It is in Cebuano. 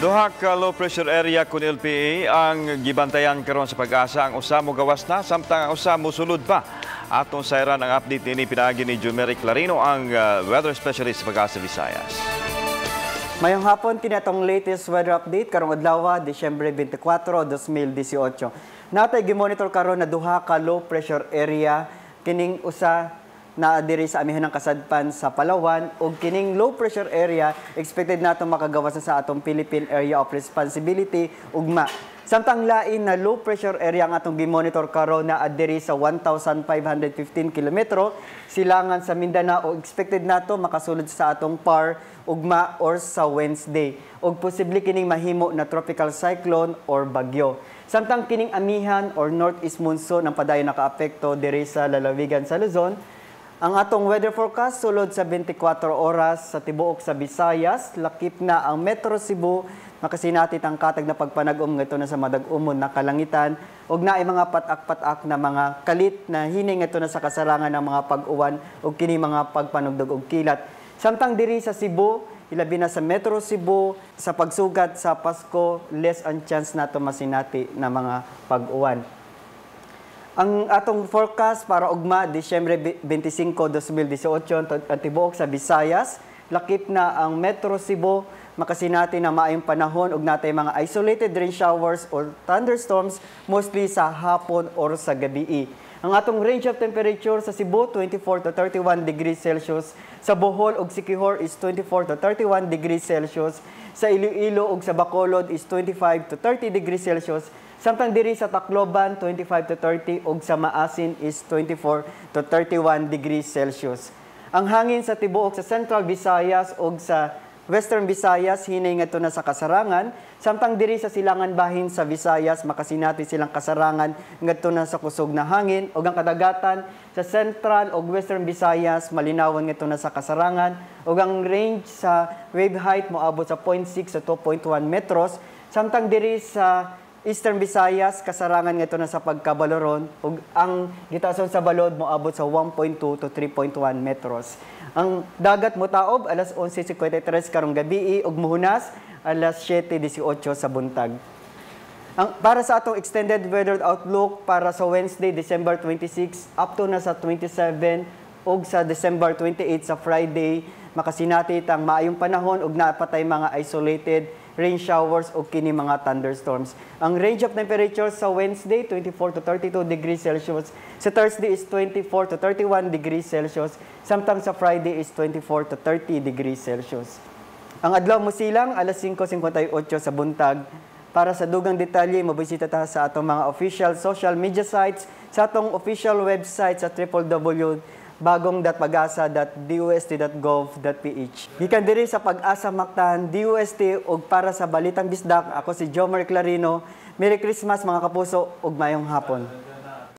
Duha ka low pressure area kun LPA ang gibantayan karon sa Pag-asa. Ang usa mogawas na samtang ang usa mosulod pa. Atong sayran ang update nini pinaagi ni Jumeric Clarino, ang weather specialist sa Pag-asa Visayas. Mayong hapon, kini atong latest weather update karong adlaw, Disyembre 24, 2018. Natay gimonitor karon na duha ka low pressure area, kining usa naa diri sa amihanang kasadpan sa Palawan ug kining low pressure area expected nato makagawas sa atong Philippine Area of Responsibility ugma. Samtang lain na low pressure area ang atong gimonitor karon naa diri sa 1,515 kilometro silangan sa Mindanao o expected nato makasulod sa atong PAR ugma or sa Wednesday ug posible kining mahimo na tropical cyclone or bagyo. Samtang kining amihan or northeast monsoon ang padayon nakaapekto diri sa lalawigan sa Luzon. Ang atong weather forecast sulod sa 24 oras sa tibuok sa Visayas, lakip na ang Metro Cebu, makasinati ang katag na pagpanag-om ngadto na sa madag-umon na kalangitan ug naay mga patak-patak na mga kalit na hining ngadto na sa kasarangan ng mga pag-uwan ug kini mga pagpanugdog og kilat. Samtang diri sa Cebu, ilabi na sa Metro Cebu, sa pagsugat sa Pasko, less ang chance nato masinati na mga pag-uwan. Ang atong forecast para ugma, Disyembre 25, 2018, ang tibuok sa Visayas, lakip na ang Metro Cebu, makasinati na maayong panahon ug natay mga isolated rain showers or thunderstorms mostly sa hapon or sa gabii. Ang atong range of temperature sa Cebu, 24 to 31 degrees Celsius, sa Bohol ug Siquijor is 24 to 31 degrees Celsius, sa Iloilo ug sa Bacolod is 25 to 30 degrees Celsius, samtang diri sa Tacloban 25 to 30 ug sa Maasin is 24 to 31 degrees Celsius. Ang hangin sa tibuok sa Central Visayas ug sa Western Visayas hinay ngadto na sa kasarangan, samtang diri sa silangan bahin sa Visayas makasinati silang kasarangan ngadto na sa kusog na hangin, ug ang kadagatan sa Central ug Western Visayas malinawan ngadto na sa kasarangan, ug ang range sa wave height moabot sa 0.6 sa 2.1 metros, samtang diri sa Eastern Visayas kasarangan ngadto na sa pagkabaloron ug ang gitason sa balod moabot sa 1.2 to 3.1 metros. Ang dagat motaob alas 11:53 karong gabii ug muhunas alas 7:18 sa buntag. Ang para sa atong extended weather outlook para sa Wednesday, December 26 up to na sa 27 ug sa December 28 sa Friday, makasinati tang maayong panahon ug napatay mga isolated rain showers o kini mga thunderstorms. Ang range of temperature sa Wednesday, 24 to 32 degrees Celsius. Sa Thursday is 24 to 31 degrees Celsius. Samtang sa Friday is 24 to 30 degrees Celsius. Ang adlaw mosilang alas 5:58 sa buntag. Para sa dugang detalye, mobisita ta sa atong mga official social media sites, sa atong official website sa www.bagong.pagasa.dost.gov.ph. Gikan diri sa Pag-asa Mactan, DOST ug para sa Balitang Bisdak, ako si Jomar Clarino. Merry Christmas, mga kapuso, ug mayong hapon.